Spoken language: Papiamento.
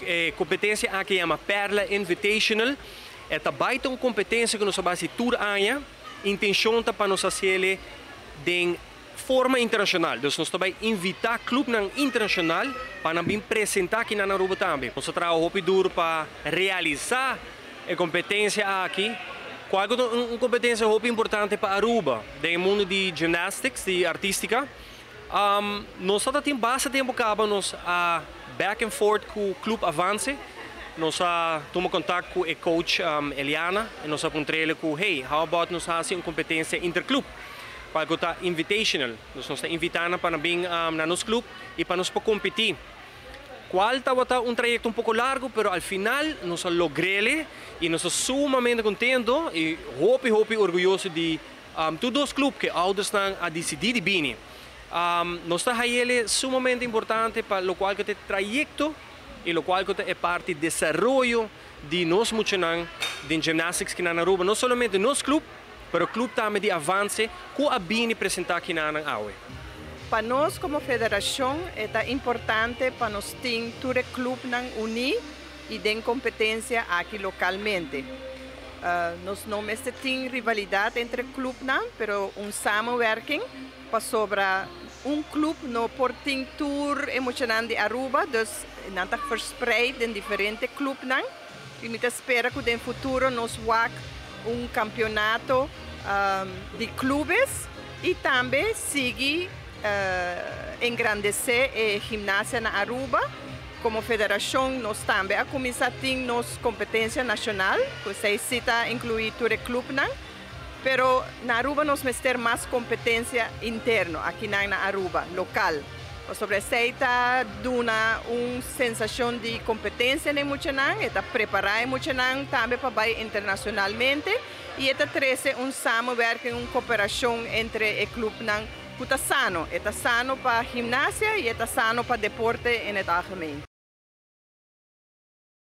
E competencia aki yama Perla Invitational. E ta bay un competencia cu nos ta haci tur aña. Intencion ta pa nos haci den forma internacional. Anto, nos ta bay invita club internacional pa bin presenta aki na Aruba tambe. Nos ta traha hopi duro pa realisa e competencia aki. Cual ta un competencia hopi importante pa Aruba, den mundo di gymnastics, di artistica. Nos tin bastante tempo caba nos a back and forth cu Club Avance. Nos a tuma contacto cu e coach Eliana y nos a puntra cu, "Hey, how about nos haci un competencia interclub?" Pa ta invitational. Nos ta invitando pa bin na nos club y pa nos competi. Cual tabata un trayecto un poco largo, pero al final nos a logra y nos ta sumamente contento y hopi hopi orguyoso di tur dos club cu ouders a dicidi di bini. Nos ta sumamente importante pa locual cu ta trayecto y locual cu ta parti di desaroyo di nos muchanan di gymnastics aki na Aruba, no solamente nos club, pero club tambe di Avance cu a bini presenta aki na awe. Pa nos como federacion ta importante pa nos tin tur club uni y den competencia aki localmente. Nos no tin rivalidad entre club, pero un samenwerking pasobra un club no por tin tur e muchanan di Aruba, dus nan ta verspreid den diferente clubnan. Y mi ta spera cu den futuro nos wak un campeonato di clubes y tambe sigui engrandece e gimnasia na Aruba. Como federacion, nos tambe a cuminsa tin nos competencia nacional, cu ta inclui tur clubnan. Pero na Aruba nos mester mas competencia interno, aki na Aruba, local. Pasobra esey ta duna un sensacion di competencia na muchanan, ta prepara muchanan tambe pa bay internacionalmente y ta trece un samenwerking, un cooperacion entre e clubnan cu ta sano. Ta sano pa gimnasia y ta sano pa deporte in het algemeen.